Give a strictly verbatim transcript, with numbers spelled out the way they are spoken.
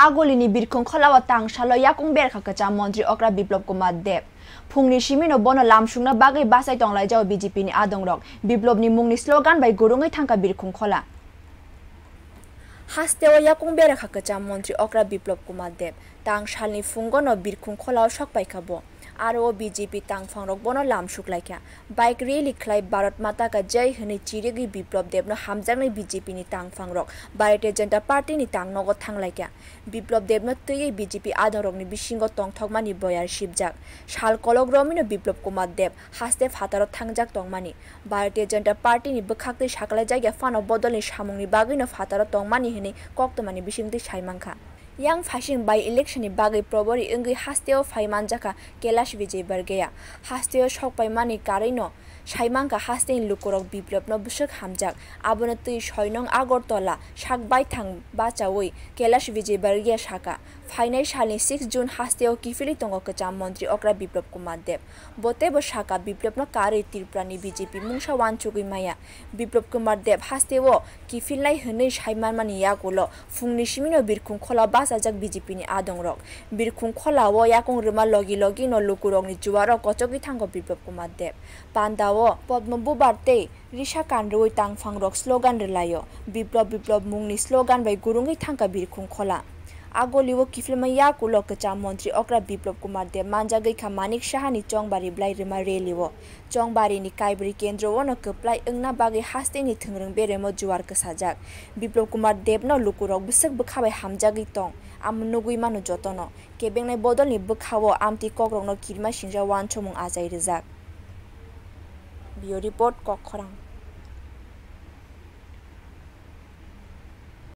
Agolini Birkhung Kholao tang salo yakung berkha kwcham montri okra Biplop Kumar Deb. Phungni simino bono lamsukna bagwi bachai tonglaijao B J P ni adongrok. Biplopni mungni slogan bai gurungwi thangkha Birkhung Khola. Hasteo yakung berkha kwcham montri okra Biplop Kumar Deb. Tang salni phungono Birkhung Kholao sokpaikha bo. Aro o B J P tangphangrok bono lamsuklaikha. Bike rally khlai Bharat Mata ka Jai hwnwi chirigwi Biplop Debno hamjaknai B J P ni tangphangrok Bharatiya Janata Party ni tangnogo thanglaikha. Biplop Debno twiwi B J P adongrokni bisingo tongthokmani boyar sibjak. Sal kolok romwino Biplop Kumar Deb haste phataro thangjak tongmani. Bharatiya Janata Party ni bwkhaktwi sakalaijak ya phano bodolni samungni bagwino phataro tongmani hwnwi koktwmani bisingtwi saimankha. Yang phaising by election ni bagwi probori wngwi hasteo phai manjakha Kailash Vijaywargiya. Hasteo sokpaimani karwino saimankha hasteni lukurok Biplopno bwswk hamjak. Abono twi soi nong Agartala sak baithang bachaui Kailash Vijaywargiya sakha, phainai salni six June hasteo kiphilwi tongo kwcham montri okra Biplop Kumar Deb. Bo teibo sakha, Biplopno karwi Tripurani B J P mungsa uansugwi maya. Biplop Kumar Deb hasteo kiphilnai hwnwi saimanmani yagulo phungni simino Birkhung Khola bachajak B J P ni adongrok. Birkhung Kholao yakung rwma logi logino lukurokni juaro kochogwi thango Biplop Kumar Deb. Pandao Padma Bubar tei Risa kanrwi tangphangrok slogan rwlaio. Biplop Biplop mungni slogan bai gurungwi thangkha Birkhung Khola. Agolio kiphilma yagulo kwcham montri okra Biplop Kumar Deb manjagwi kha Manik Sahani Chongbari Blai rwma rally o. Chongbarini Kaibri kendro ono kwplai wngna bagwi hasteni thwngrwng beremo juar kwsajak. Biplop Kumar Debno lukurok bwswk bwkha bai hamjagwi tong, amo nugwi mano jotono. Kebengnai bodolni bwkhao amtwi kokrokno kirima singcha uansukmung achai rwjak. Bureau Report, Kokkhorang.